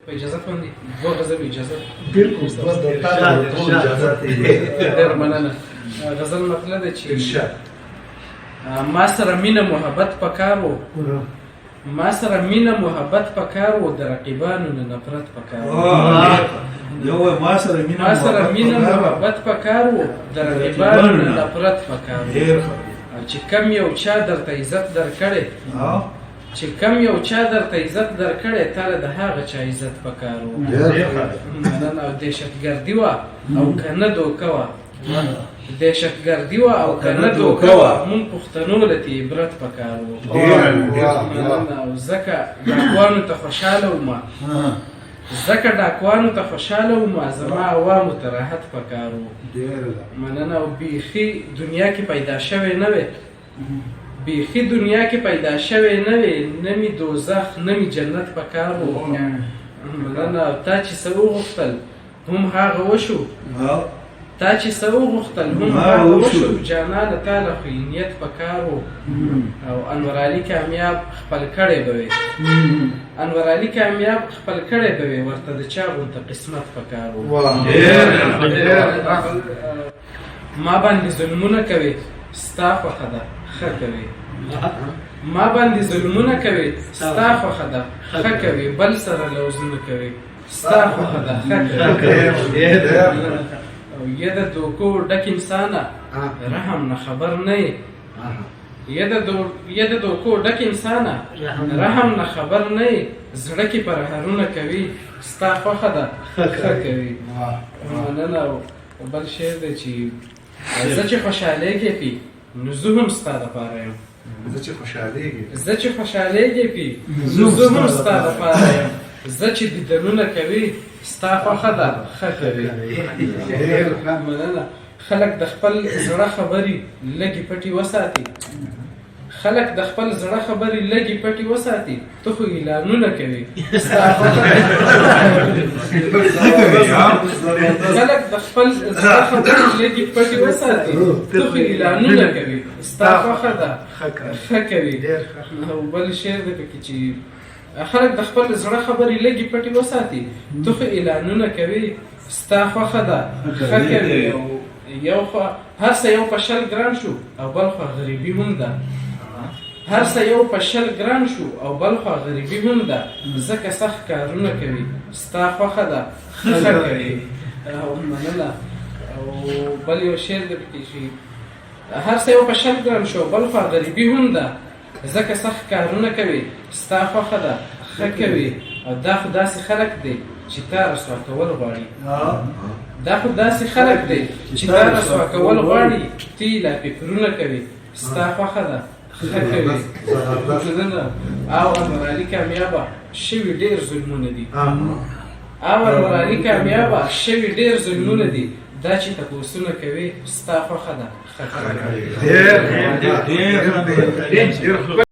په اجازه باندې دوه غزل اجازه. بالکل، بس د تا ټول اجازه. ډېر مننه. غزل مطلب ده چې ارشاد. ما سره مینه محبت پکار وو، ما سره مینه محبت پکار وو، د رقیبانو نه نفرت پکار وو. یو ما سره مینه ما سره مینه محبت پکار وو، د رقیبانو نه نفرت پکار وو. ډیر ښه. چې کم یو چا درته عزت درکړي، چې کم یو چا درته عزت درکړي، تاله د هغه چا عزت پکار وو. ډیر ښه. مننه. او دهشتګردي وه او که نه دوکه وه، دهشتګردي وه او که نه دوکه وه، مونږ پښتنو له تې عبرت پکار وو. مننه. او ځکه ډاکوانو ته خوشحاله وم، ځکه ډاکوانو ته خوشحاله وم، زما عوامو ته راحت پکار وو. مننه. او بیخي دنیا کې پیدا شوی نه وی، بیخي دنیا کې پیدا شوی نه وی، نه مې دوزخ نه مې جنت پکار وو. مننه. تا چې څه وغوښتل هم هغه وشو، تا چې څه وغوښتل هم هغه وشو، جانانه تاله خو یې نیت پکار وو. او انور علي کامیاب خپل کړی به وي، انور علي کامیاب خپل کړی به وي، ورته د چا غونته قسمت پکار وو. ما باندې ظلمونه کوي ستا خوښه ده ښه کوي، ما باندې ظلمونه کوي ستا خوښه ده ښه کوي، بل سره لوزونه کوي ستا خوښه ده ښه کوي. او یه د دوکو ډک انسانه رحم نه خبر نه یې، یه د دوکو ډک انسانه رحم نه خبر نه یې، زړه کې پرهرونه کوي ستا خوښه ده ښه کوي. مننه. او بل شعر دی چې زه چې خوشحالېږې پي نو زه هم ستا دپاره یم، زه چې خوشحالېږم، زه چې خوشحالېږې پي نو زه هم ستا دپاره یم، زه چې دیدنونه کوي ستا خوښه ده ښه کوي. مننه. خلک د خپل زړه خبرې لږې پټې وساتي، خلک د خپل زړه خبرې لږې پټې وساتي، ته خو اعلانونه کوي ستا خوښه ده. خلک د خپل زړه خبرې لږې پټې وساتي، ته خو اعلانونه کوي ستا خوښه ده ښه کوي. او بل شعر دی پکې چې خلک د خپل زړه خبرې لږې پټې وساتي، ته خو اعلانونه کوي ستا خوښه ده ښه کوي. او یو خوا هر څه یو په شل ګران شو او بل خوا غریبي هم ده، هر څه یو په شل ګران شو او بل خوا غریبي هم ده، ځکه سخت کارونه کوي ستا خوښه ده ښه کوي. او مننه. او بل یو شعر دی پکې چې هر څه یو په شل ګران شو بل خوا غریبي هم ده، ځکه سخت کارونه کوي ستا خوښه ده ښه کوي. او دا خو داسې خلک دی چې تا رسوا کول غواړي، دا خو داسې خلک دی چې تا رسوا کول غواړي، تی لا فکرونه کوي ستا خوښه ده ښه کوي. مننه. او انور علي کامیابه شوي ډېر ظلمونه دي، او انور علي کامیابه شوي ډېر ظلمونه دي، دا چې تپوسونه کوي ستا خوښه ده ښه کوي. ډېر ډېر ډېر.